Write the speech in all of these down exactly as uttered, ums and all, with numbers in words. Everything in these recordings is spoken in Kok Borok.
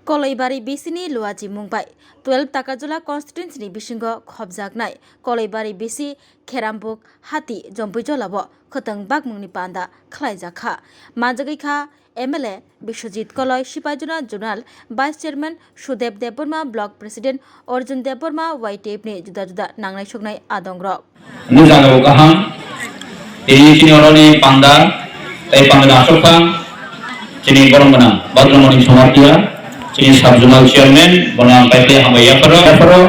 Koloibari bisini Luajimung bai twelve Takarjala constituency ni bisingo khopjaknai Koloibari bisi Kherambuk hati Jompuijolao khwtwng bakmungni panda khlaijak kha. Manjagwi kha M L A Biswajit Koloi, Sipaijona Zonal Vice Chairman Sudeb Debbarma, Block President Arjun Debbarma, Y T F ni juda juda nangnai suknai adongrok. Nini jagao kaham, tini chini oroni panda, tei panda aswk phang, chini borok gwnang, Bhadramani Somartia, chini sub zonal chairman, bono ang kaitor hambai yapharo, yapharo,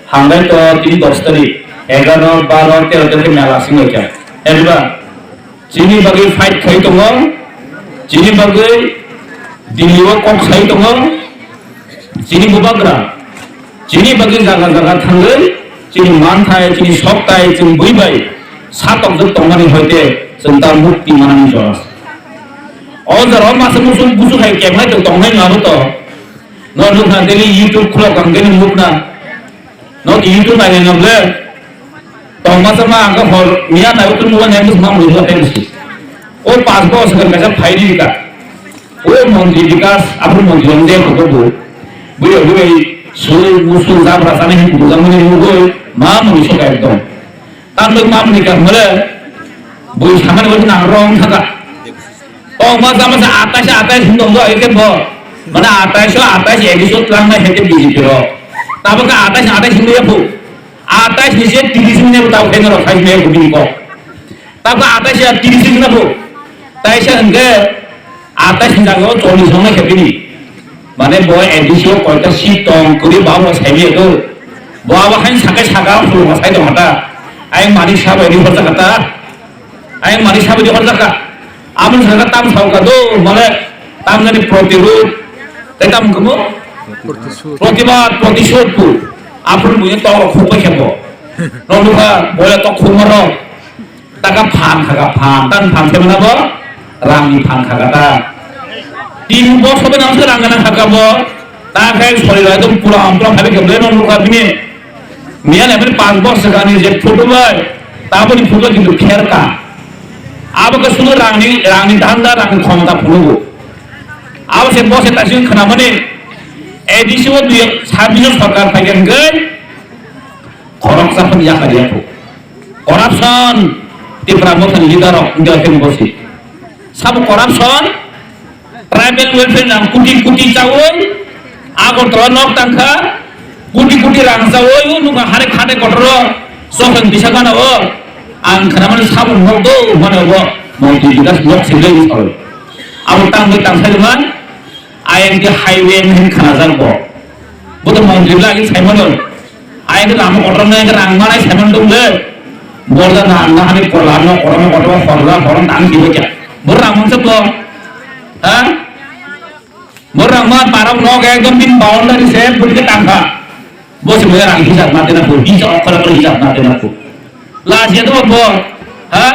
hambai to tini dos tarik, egaro, baro, tero tarik mela singwi kha. Eba, chini bagwi fight khai tongo, chini bagwi Delhi o kok sai tongo, chini bubagra, chini bagwi jaga jaga thangwi, chini manthai, chini soktai, chini bui bai satokjak tongmani hoite chwng ta mukti manani jora. O jora o masa musu busu hai kemlai tong tongnai nabo to. No nukha daily YouTube khulok kang daily nukna. No YouTube nai nai nokle. Tong masa ma ang hor miya nai utul muga nai mus ma muga teng si. O pas bo sekan kaisa phaidi ka. O montri bikas, aphuru montri ong de ko bo. Buyo buyo sulu musul jabra sani hin buga muni mugoi ma muni soka ekdom. Tamni mamni ka mole bui samani wajin ang rong thaka. Tong ma jama sa atai sa atai hin dong do ike bo. Mana atai so atai si edisot lang na hete B J P ro. Tabo ka atai sa atai hin ya bu. Atai si se tiris hin ne tabo khen ro khai ne bu bin ko. Tabo atai sa tiris hin na bu. Tai sa hingke Atai sinjak o choli song na khe bini. Mane bo A D C o koita seat tong kwrwi bo abo saimaya do. Bo abo hain sakai saka phuluma sai tong kha ta. Ayang mani sabai di horjak kha ta. Ayang mani sabai di horjak kha. Amo saka tam sao kha do mane tam jani protirod. Tei tam kamo? Protisod. Protibad, protisod pu. Aphuru mui to khukbai khe bo. Rok nukha boya to khukma rok. Taka phan kha ka phan, tan phan khe mano bo, rang ni phan kha ka ta. Tin bosor bai nang se rang gana kha ka bo, ta khe sori bai dum pura ampra khabi khe ble nong nukha bini. Miya le bini panch bosor gani je photo bai, ta boni photo kintu pher ka. Abo khe suno rang ni, rang ni dhanda, rang ni khomota phuru bo. Abo se bose ta sing khna mani, A D C o dui sabis sorkar phai khe hwnkhe, khoroksa phano yakar ya phu. Corruption, Tipra Motha ni leader rok wngya khe bosi. Sabo corruption, tribal welfare nang kuti kuti chawi, Agartala nok tangkha, kuti kuti rang chawi, o nukha hare khate kotor o, sohon disa gana o, ang khana mani sabo nok do, mane o, montri bikas nok sile ni sawi. Abo tang bai tang sai man, I M T highway hin khana jang bo. Bo to montri lagi sai mano. Ai ke lama kotor na ke rang manai semen dong le. Borda na na hani kola no kotor no kotor horla horon tang kibo kya. Bor rang man sab lo. Ha? Bor rang man parang no ke ekdom bin boundary se bud ke tangkha. Bo se mo rang hisab na tena ko hisab okra okra hisab na tena ko. Last ya to bo. Ha?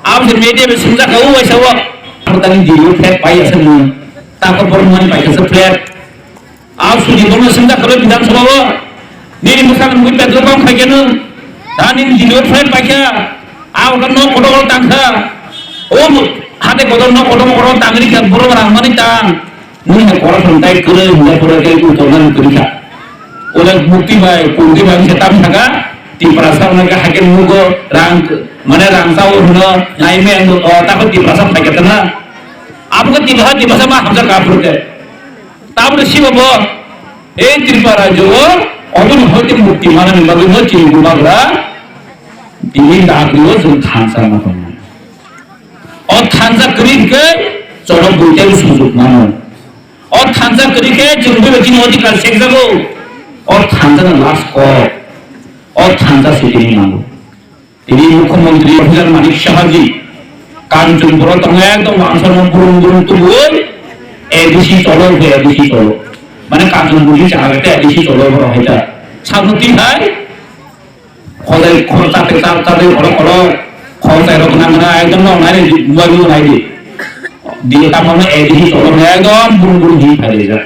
Am se media be sinja ka u waisa wa. Tani di u flat pai asa mu. Ta ko bor mani pai ka flat. Aw suji bono sengda kalo Bidhan Sabha o. Nini mwsang mui petrol pump khai kenu. Ta nini dilo flight paikha. Aw kan no kotor kotor tangkha. O hate kotor no kotor kotor tangri kha boro rang mani tang. Mui hai corruption tai kure hingga pura ke u torna ni kuri kha. Ola mukti bai, kunti bai se tam thaka. Tiprasa na ka hakin mugo rang mane rang sao hino nai me ando ta ko Tiprasa paikha na. Abu ko Tiprasa Tiprasa ma hamsa ka pur ke. Tabukhe sibo bo, ei Tripura rajyo o, oboni hoite mukti manani bagwi no chini bubagra, tini dagri o chwng thansa ma tongo. O thansa kwrwi khe chwng buitai sujug mano. O thansa kwrwi khe chwng bebak chini odhikar sekjago. O thansa no last call. O thansa sitini nango. Tini Mukhyamantri Abhijan Manik Saha ji, Kanchanpur o tongo ekdom wansano burung burung tubui, A D C cholo, A D C cholo. Mane Kanchanpur ni chahagate A D C cholo borok hai ta. Sabno twi hai, khojai khor chate char chate khoro khoro, khor chai rok nang na ekdom no nai ni mobile no nai di. Di tamo A D C cholo ekdom burung burung hi phai ja.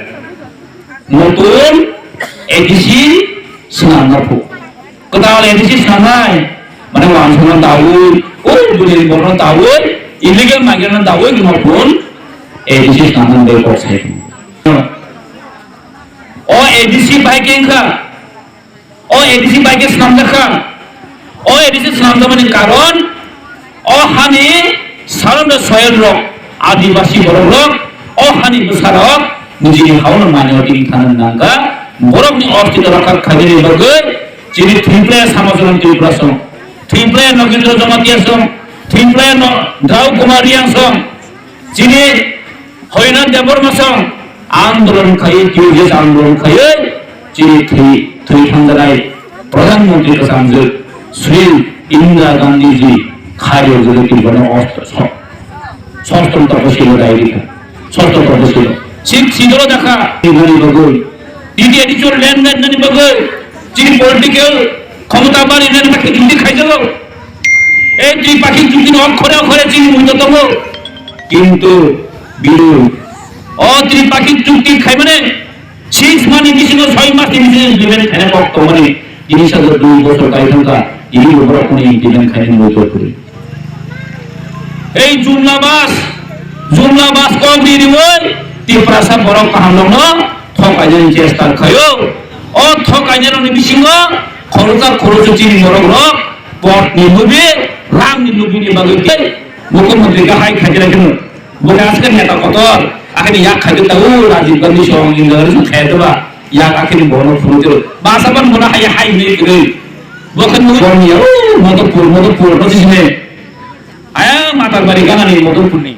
Notun A D C swnamna phu. Kwtal A D C swnamnai, mane wansano daui, o duni borno daui, illegal migrant no daui, notun A D C swnamna de kok sai. A D C bai khe wngkha. O A D C bai khe swnamjak kha. O A D C swnamjakmani karon o hani saron rok soyon rok adibasi borok rok o hani bwsa rok nijini haono manwi tini thana nangkha. Borokni ostito rokha khainani bagwi chini Tripura Samajaran Tripura song, Tripura Nogindra Jamatia song, Tripura no Drau Kumar Riang song, chini Hoyna Debbarma song andolon khaiwi, T U J S andolon khaiwi, chini thwi, thwi thangjanai Pradhan Mantri kwchangjuk Shri Indira Gandhi ji khairok jagwi twi bono osto so-, sostro tapasilo dai rikha. Sostro tapasilo. Sik sidolo dakha. Nani bagwi. Titi adi chor len len nani bagwi. Chini political khomota bari nani bagwi chukti khaijago. Ei Tripakhik chukti no okhore okhore chini muito tongo. Kintu biru. O Tripakhik chukti khaimane six month ni bisingo, soi mas ni bisingo implement khaina kok tongmani. Tini sajak dui bosor kai thangkha. Tini bo borok kono implement khaina ni muito kwrwi. Ei Jumla bus, Jumla bus kok ni riwi Tiprasa borok kaham rokno thokainani chesta khaio. O thokainai rokni bisingo khoroksa khoroksa chini borok rok pot ni lubi, rang ni lubi ni bagwi khe Mukhyamantri kahai khaijak khe no. Bo khe aske neta kotor, akhini yak khaijak ta o Rajiv Gandhi song Indira Gandhi song khaijak ba yak akhini bono phuru jero. Basa ban bono hai hai ni kre. Bo khe no bon ya o Madhupur, Madhupur no sine. Aya Matarbari gana ni Madhupur ni.